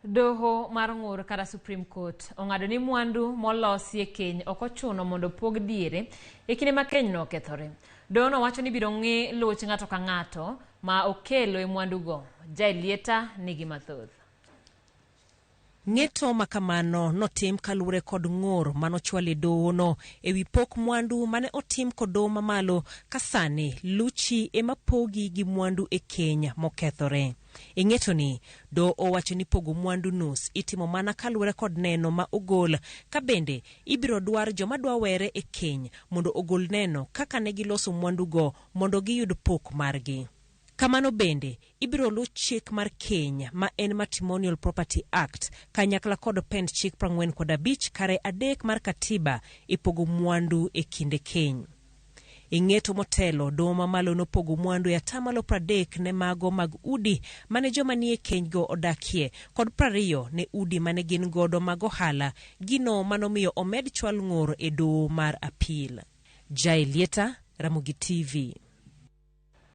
Doho mar ng'ur kata Supreme Court ong'ado ni mwandu molosi e keny ok ochuno mondo opog diere e kinde ma kenyno okethore. Dohono wacho ni ibiro ng'i luch ng'ato ka ng'ato ma okelo e mwandugo. Jaelieta nigi mathoth. Ng'eto ma kamano notim kaluwore kod ng'ur manochwal e doho no ewi pok mwandu mane otim kod doho mamalo ka sani luchi ema pogi gi mwandu e keny mokethore. E ng'etoni, doho owacho ni pogo mwandu nus itimo mana kaluwore kod neno ma ogol ka bende ibiro dwar joma dwa were e keny mondo ogol neno kaka ne giloso mwandugo mondo giyud pok margi. Kamano bende, ibiro luw chik mar keny ma en Matrimonial Property Act kanyakla kod pend chik 45 kare adek mar katiba e pogo mwandu e kinde keny. E ng'eto motelo, doho mamalo nopogo mwandu e atamalo 30 ne mago mag udi mane joma nie kenygo odakie kod 20 ne udi mane gin godo mag ohala, gino manomiyo omed chwal ng'ur e doho mar apil. Jael Lieta, Ramogi TV.